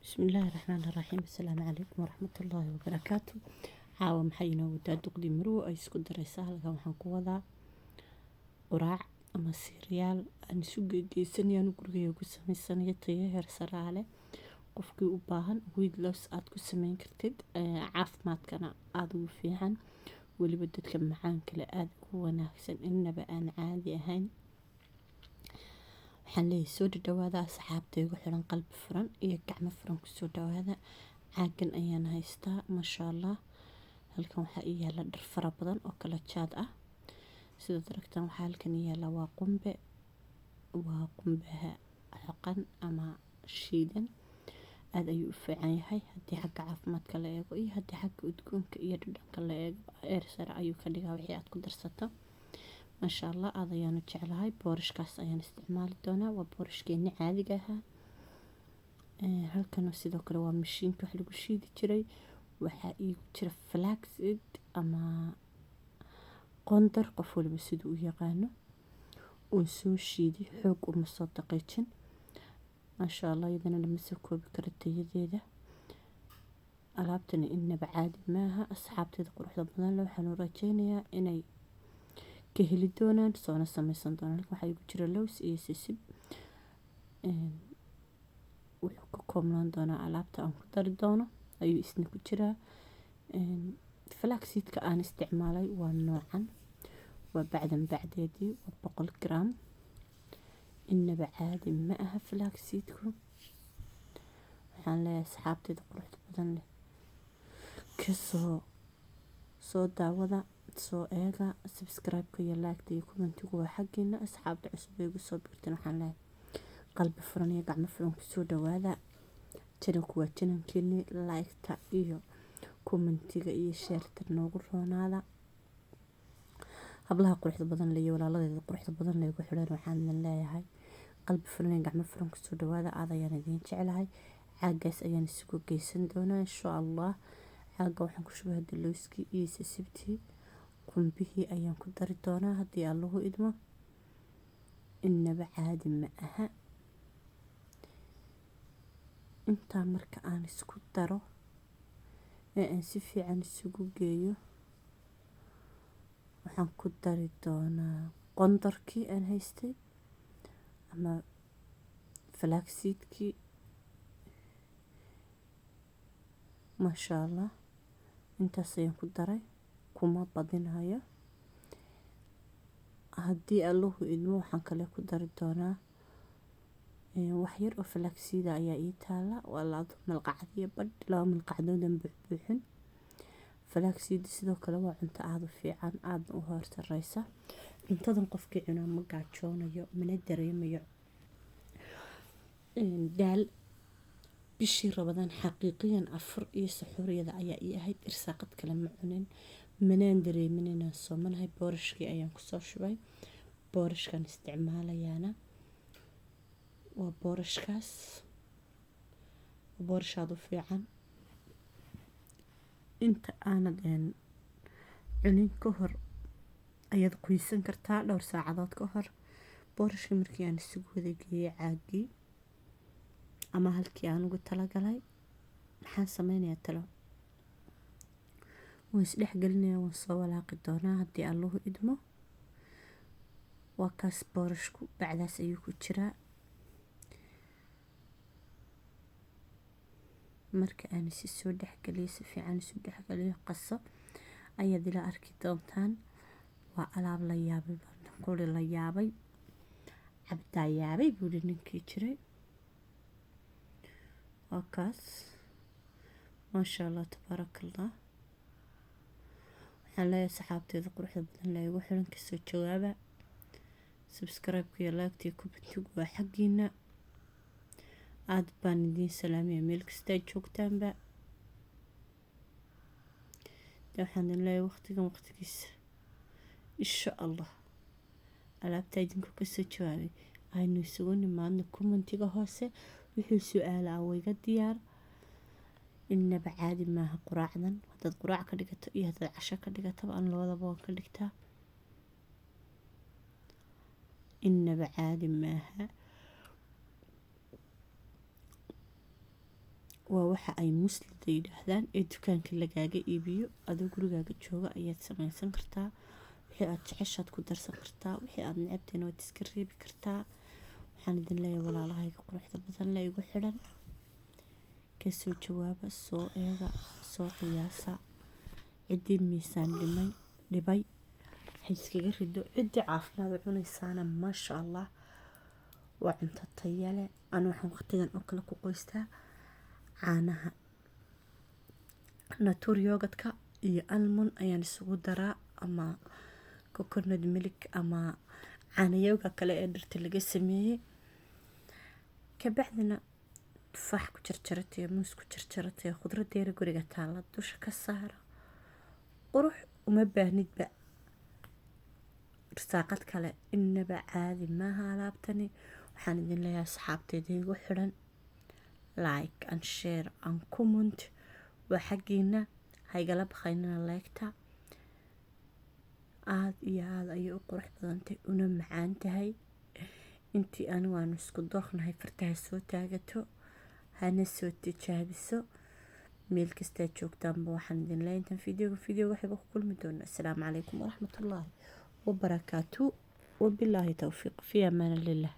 Bismillaahi Raxmaani Raxiim. Asalaamu calaykum waraxmatullaahi wabarakaatu. Caawa maxay inoo wadaa duqdii Marwo ay isku dareysaa? Halkan waxaan ku wadaa quraac ama cereal aan isu geegeysanaya, anu gurigeyga ku sameysanayo, tayo heer sare leh. Qofkii u baahan weight loss aad ku sameyn kartid, caafimaadkana aada ugu fiican, weliba dadka macaanka leh aada ugu wanaagsan, inaba aan caadi ahayn. Waxaan leeyahay soo dhadhawaada asxaabta igu xiran, qalbi furan iyo gacmo furan kusoo dhawaada. Caagan ayaan haystaa, maasha Allah. Halkan waxaa ii yaala dhar fara badan oo kala jaad ah. Sidaad aragtaan, waxaa halkan ii yaala waa qumbe, waa qumbaha xoqan ama shiidan. Aada ayuu u fiican yahay haddii xagga caafimaadka la eego iyo haddii xagga udgoonka iyo dhadhanka la eego. Heer sare ayuu ka dhigaa wixii aad ku darsato, maasha Allah. Aada ayaanu jeclahay. Boorashkaas ayaan isticmaali doonaa, waa boorashkeeni caadiga ahaa. Halkan sidoo kale waa mashiinka wax lagu shiidi jiray. Waxaa iigu jira flaxseed ama qondar, qof waliba siduu u yaqaano. Uun soo shiidi, xoog uma soo daqiijin, maasha Allah. Iyadana lama soo koobi karo tayadeeda. Alaabtani inaba caadi maaha. Asxaabteeda quruxda badan leh, waxaan u rajeynayaa inay ka heli doonaan, soona sameysan doonaan. Halkan waxaa igu jira lows iyo sisib. Wuxuu ka koobnaan doonaa alaabta aan ku dari doono ayuu isna ku jiraa. Flaxseedka aan isticmaalay waa noocan, waa bacdan bacdeedii, waa 100 gram. Inaba caadi ma aha flaxseedku. Waxaan leeyahay asxaabteeda quruxda badan leh, kasoo soo daawada, soo eega. Subscribe-ka iyo like-ta iyo comment-igu waa xaggeena. Asxaabta cusub ee igu soo biirtan, waxaan leeyahay qalbi furan iyo gacmo furan kusoo dhawaada. Channelku waa channelkeeni. Like-ta iyo comment-iga iyo share-ta noogu roonaada. Hablaha quruxda badan leh iyo walaaladeeda quruxda badan leh igu xidhan, waxaan idin leeyahay qalbi furan iyo gacmo furan kusoo dhawaada. Aad ayaan idiin jeclahay. Caagaas ayaan isugu geysan doonaa, insha Allah. Caaga waxaan ku shubay hadda lowskii iyo sisibtii, qumbihii ayaan ku dari doonaa haddii Allahu idmo. Inaba caadi ma aha. Intaa marka aan isku daro ee aan si fiican isugu geeyo, waxaan ku dari doonaa qondarkii aan haystay ama flaxseedkii, maasha Allah. Intaas ayaan ku daray, kuma badinayo. Haddii Allahu idmo, waxaan kale ku dari doonaa wax yar oo flaxseed ayaa ii taala, waa laba malqacad iyo badh, laba malqacadoodan buuxbuuxin. Flaxseed sidoo kale waa cunto aada u fiican, aadna u heer sareysa. Cuntadan qofkii cunaa ma gaajoonayo, mana dareemayo daal. Bishii Rabadaan xaqiiqiyan afur iyo saxuuriyada ayaa ii ahayd, irsaaqad kale ma cunin, manaan dareemin inaan soomanahay. Boorashkii ayaan kusoo shubay. Boorashkan isticmaalayaana waa boorashkaas, waa boorash aada u fiican. Inta aanad cunin ka hor ayaad qoysan kartaa dhowr saacadood ka hor. Boorashkii markii aan isugu wada geeyey caagii ama halkii aan ugu talagalay, maxaan sameynayaa talo? Waan isdhex gelinayaa, waan soo walaaqi doonaa haddii Allahu idmo. Waa kaas boorashku, bacdaas ayuu ku jiraa. Marka aan isi soo dhexgeliyo, si fiican isu dhexgeliyo, qaso, ayaad ila arki doontaan. Waa alaab la yaabay baan kuri, la yaabay cabdaa yaabay buuri ninkii jiray. Waa kaas, maasha Allah, tabaaraka Allah. Waxaan leeyahay saxaabteeda quruxda badan leh igu xiran, kasoo jawaaba. Subscribe-ka iyo like-ta iyo comment-igu waa xaggiina. Aada baan idiin salaamaya meel kasta aad joogtaanba. De waxaan idin leeyahay waqtigan waqtigiisa, insha Allah, alaabtaa idinku kasoo jawaabay aynu isugu nimaadno comment-iga hoose. Wixii su-aala ah wayga diyaar. Inaba caadi maaha quraacdan. Haddaad quraac ka dhigato iyo haddaad casho ka dhigataba, aan labadaba waan ka dhigtaa. Inaba caadi maaha. Waa waxa ay muslida yidhaahdaan ee dukaanka lagaaga iibiyo. Adoo gurigaaga jooga ayaad samaysan kartaa. Wixii aad jeceshaad ku darsan kartaa, wixii aad necabtayna waad iska reebi kartaa. Waxaan idin leeyahay, walaalahayga quruxda badan la igu xidhan, kasoo jawaaba, soo eega, soo qiyaasa. Ciddii miisaan dhimay dhibay ha iskaga rido, ciddii caafimaad u cunaysaana, maasha Allah, waa cunto tayo leh. Anu waxaan waqtigan oo kale ku qoystaa caanaha nature yogurtka iyo almond ayaan isugu daraa, ama coconut milk, ama caanayowga kale ee dhirta laga sameeyey. Kabacdina tufaax ku jarjaratay, muus ku jarjaratay, khudradeeda guriga taalla dusha ka saara. Qurux uma baahnidba irsaaqad kale, inaba caadi maaha alaabtani. Waxaan idin leeyahay, asxaabteyda igu xidhan, like and share and comment waa xaggiina. Haygala baqaynana leegta. Aada iyo aada ayay u qurux badantay una macaan tahay. Intii anigu aanu isku dooqnahay fartaha soo taagato, hana soo tijaabiso. Meel kastaa joogtaanba, waxaan idin leeyahay, intaan videoga xiga ku kulmi doono, assalaamu calaykum waraxmatullaahi wabarakaatu, wabilaahi towfiiq, fi amaan lillah.